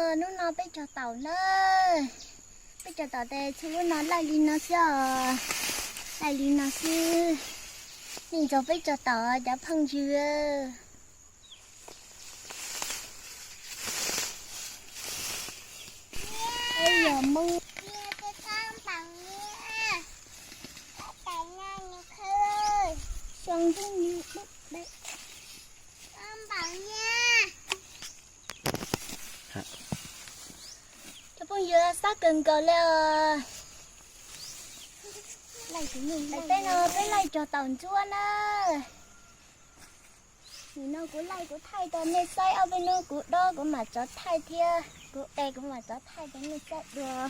Hnub no peb cog taum na, peb cog taum tes txhua lub no laij li no xwb os, laij li no xwb. Neej txog peb cog taum cov phooj ywg. Yog Hmoob, xyoo ntuj nws cov phooj ywg, sab kawg nkaus li os. Peb no peb laij cog taum ntsuab na. Nim no kuv laij kuv thaij rau nej saib, ob peb hnub kuv dob kuv mam rov thaij thiab, kuv de kuv mam rov thaij rau nej saib dua.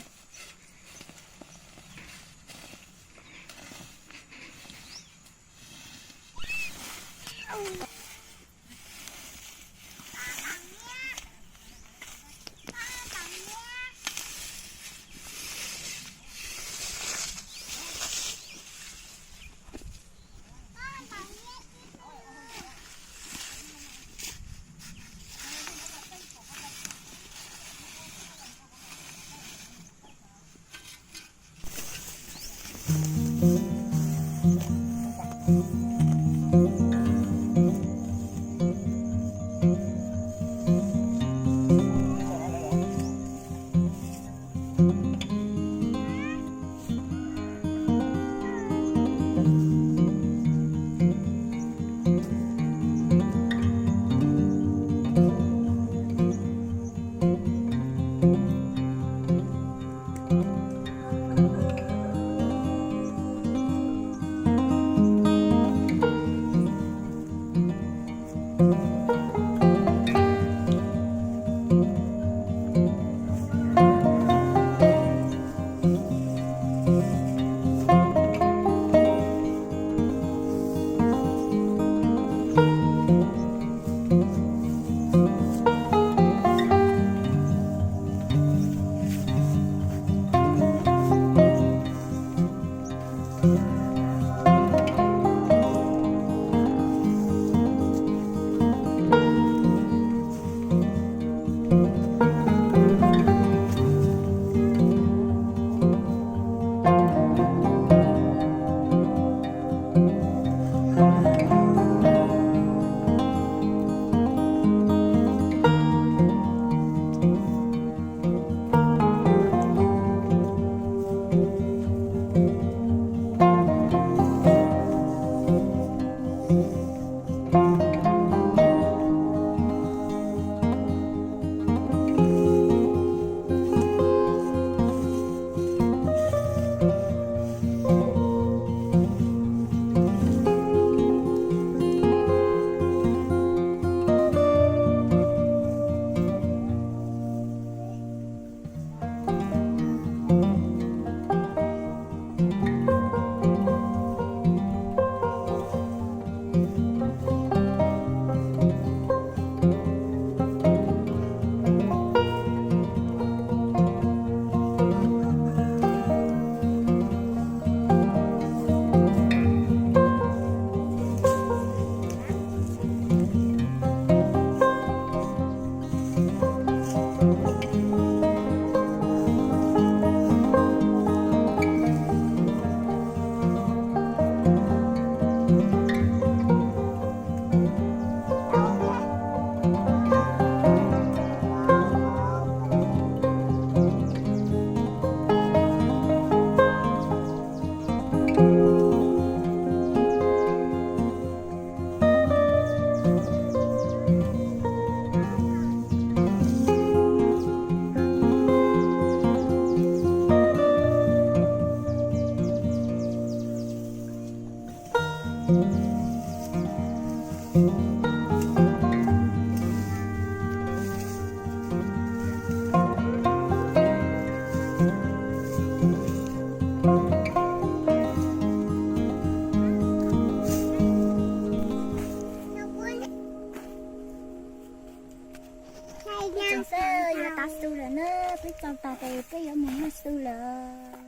Peb tseem xav yuav tav su lawm na, peb txog tag ces peb yuav mus noj su lawm.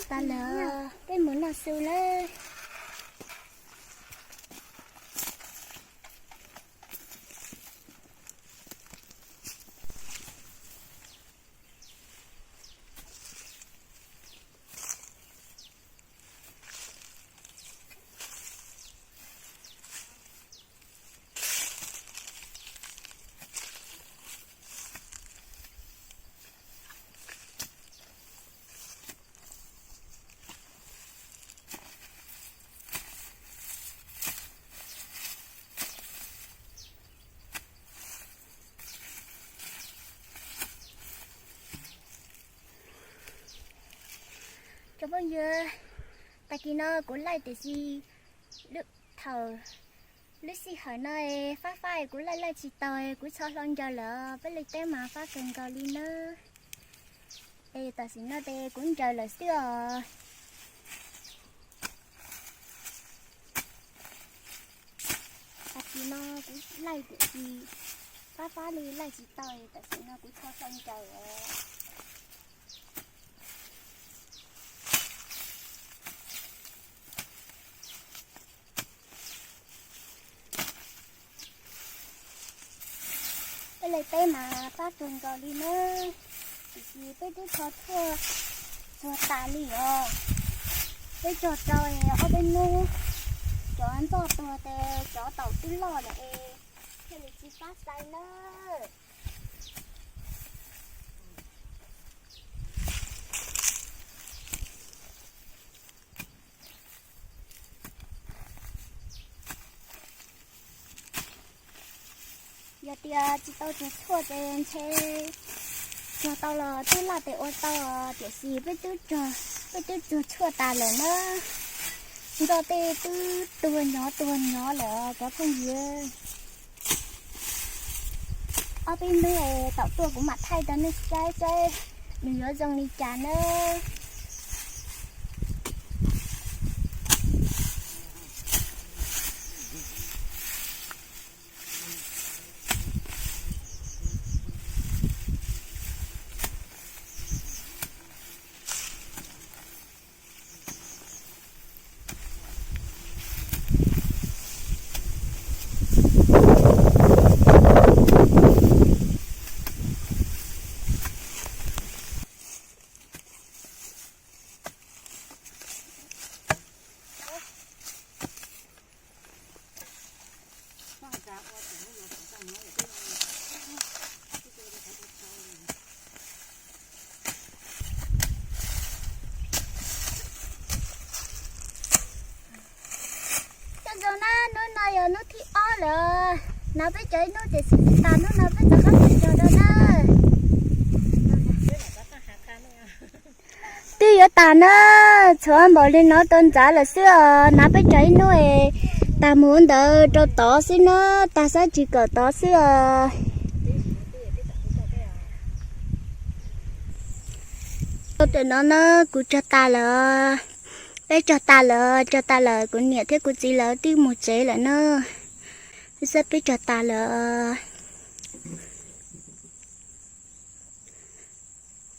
Tag lawm, peb mus noj su lawm. Yog, tag kis no kuv laij tiam sis thaum lub sij hawm no fab fab kuv laij laij tsis tau, kuv txho hlo ncaws lawm, peb li teb mas fab kawg nkaus li na. Es tam sim no ces kuv ncaws lawm xwb os. Tag kis no kuv laij tiam sis fab fab li laij tsis tau, tam sim no kuv txho hlo ncaws lawm. Peb li teb mas fab kawg nkaus li na, tiam sis peb twb txho tshuaj tuag tas li os. Peb cog rau ob peb hnub, cov ntxoj tuag ces cov taum twb loj lawm es thiaj li tsis fab xaiv na. Yog tias tsis tau tsuag tshuaj ces ntshe tsuag tau los twb laj tes ua tau, tiam sis peb twb tsuag tshuaj tas lawm na. Ntxoj tej twb tuag nyob tuag nyob lawm cov phooj ywg. Ob peb hnub es taum tuaj kuv mam thaij rau nej saib seb nws yuav zoo li cas nawb. Cov ntxoov na, hnub no yog hnub thib ob lawm, hnav peb cov ib hnub ces xwb tas, hnub no peb rov qab mus cog rau na. Twb yuav tas na, tshuav npaum li no rau ntxav lawm xwb os, hnav peb cov ib hnub es tag mus ntawd rau tod xwb na, tag sab tsis kawm tod xwb os. Tam no na kuv cog tas lawm, peb cog tas lawm, cog tas lawm, kuv niam thiab kuv txiv lawv twb mus tsev lawm na. Xab peb cog tas lawm.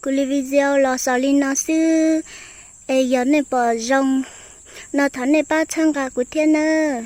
Kuv li video los xaus li no xwb, es yog nej pom zoo no thov nej pab txhawb nqa kuv thiab nawb.